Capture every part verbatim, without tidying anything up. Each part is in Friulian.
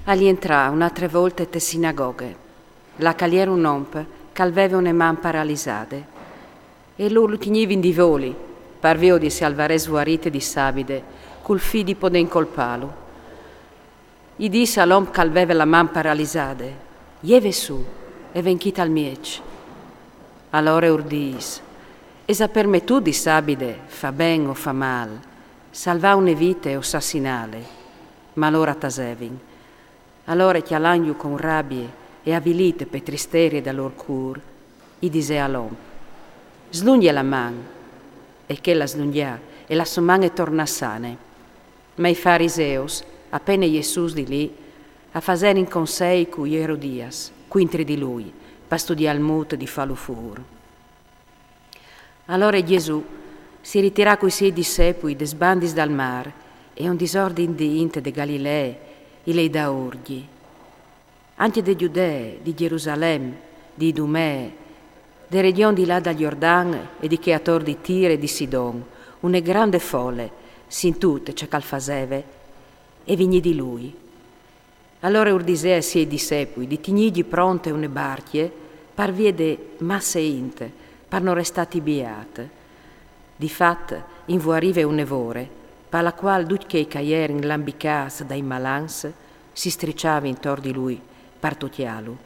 Al jentrà une altre volte te sinagoghe. Là ch'al jere un om ch'al veve une man paralisade. E lur lu tignivin di voli, par viodi se al varès vuarite di sabide, cul fi di podè incolpâlu. I dîs al om ch'al veve la man paralisade: «Jeve sù e ven chi tal mieç.» Alore ur dîs: «Esa permetût di sabide fâ ben o fâ mâl, salvâ une vite o sassinâle?» Ma lôr a tasevin. Alore, cjalantju cun rabie e avilît pe tristerie dal lôr cûr, i disè al om: «Slungje la man.» E chel la slungjà, e la sô man e tornà sane. Ma i fariseus, a pene jessûts di li, a faserin consei cui Erodias cuintri di lui, par studiâ il mût di fâlu fûr. Alore Jesù si ritirà cui siei dissepui des bandis dal mâr, e un disordin di int de Galilee i lei daûr. Ancje de Judee, di Jerusalem, di Idumee, de regjon di là dal Jordan e di chê ator di Tire e di Sidon, une grande fole, sintût ce ch'al faseve, e vignì di lui. Alore ur disè ai siei dissepui di tignîi pronte une barcje par vie de masse int, par no restâ tibiât. Di fat, invuarive une vore, par la cuâl ducj chei ch'a jerin lambicâts dai malants si striçavin tor di lui par tocjâlu.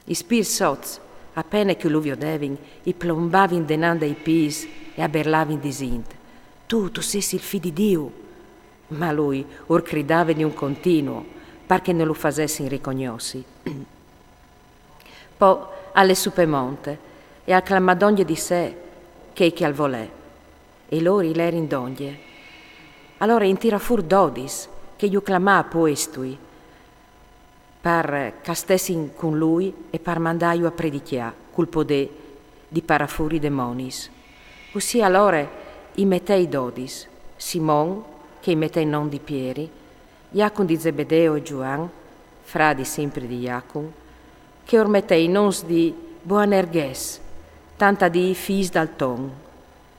I spirts sots, a pene ch'i lu viodevin, i plombavin denant dai pîts e a berlavin disint: «Tu, tu sês il Fi di Diu!» Ma lui ur cridave di un continuu, par che no lu fasessin ricognossi. Po al lè sù pe mont e al clamà dongje di se chei che al volè, e lôr i lerin dongje. Alore in tirà fûr dodis, che ju clamà a puestui, par ch'a stessin cun lui e par mandâju a predicjâ cul podê di parâ fûr i demonis. Cussì alore i metè i dodis: Simon, che i metè non di Pieri, Jacum di Zebedeo e Zuan, fradi simpri di Jacum, che ur metè i nons di Boanerges, tant a dî fîs dal ton,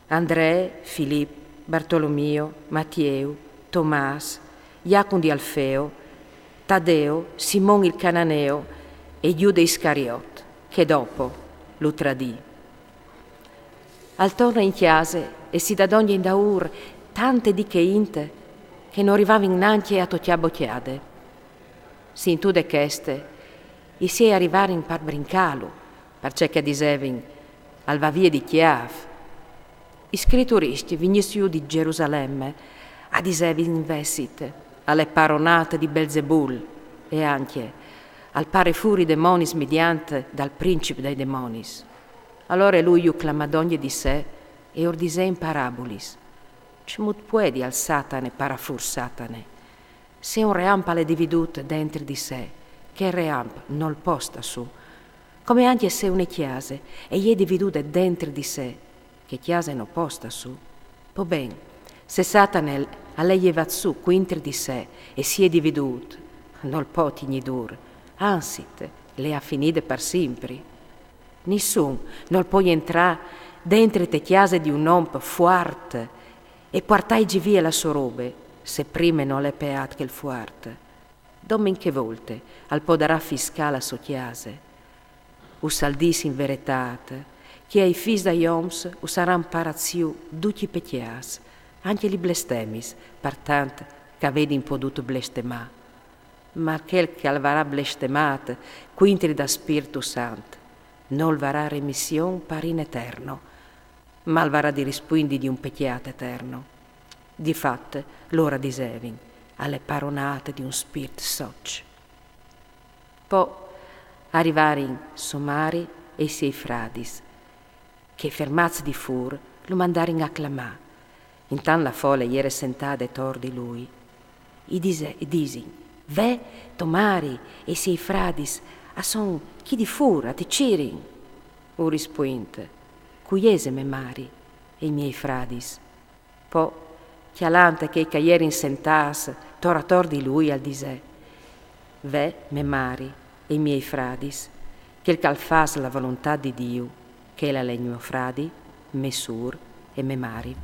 Andree, Filip, Bartolomio, Matieu, Tomâs, Jacum di Alfeo, Tadeo, Simon il Cananeo e Jude Iscariot, che dopo lu tradì. Al torne in cjase e si dà dongje indaûr tante di chê int che no rivavin nancje a tocjâ bocjade. Sintude cheste, i siei a rivarin par brincâlu, parcè che a disevin: «Al va vie di cjâf.» I scritturiscj vignûts jù di Gerusalemme a disevin invezit: «Al è paronât di Belzebul», e ancje: «Al pare fûr i demonis midiant dal princip dai demonis.» Alore lui ju clamà dongje di se e ur disè in parabulis: «Cemût puedial Satane parâ fûr Satane? Se un reamp al è dividût dentri di se, chel reamp nol pò stâ sù. Come ancje se une cjase e je dividude dentri di se, chê cjase no pò stâ sù. Po ben, se Satane al è jevât sù cuintri di se e si è dividût, nol pò tignî dûr, anzit, le à finide par simpri. Nissun nol pò jentrâ dentri te cjase di un om fuart e puartâi vie la sô robe, se prime nol è peât chel fuart. Domen chê volte al podarà fiscâ la sô cjase. Us al dîs in veretât, che ai fîs dai oms us saran parâts jù ducj i pecjâts, ancje li blestemis, par tant ch'a vedin podût blestemâ. Ma chel ch'al varà blestemât cuintri dal Spirtu Sant, nol varà remission par in eterno, ma al varà di rispuindi di un pecjât eterno. Di fat, lôr a disevin: «Al è paronât di un spirt soç.» Po a rivarin sô mari e i siei fradis, che fermâts di fûr lu mandarin a clamâ. Intant la fole e jere sentade ator di lui. I dise-, i disin: «Ve, tô mari e i siei fradis a son chi di fûr, a ti cirin.» Ur rispuint: «Cui ese mê mari e i miei fradis?» Po, cjalant chei ch'a jerin sentâts tor ator di lui, al disè: «Ve, mê mari e i miei fradis, chel ch'al fâs la volontât di Diu, chel al è gno fradi, mê sûr e mê mari.»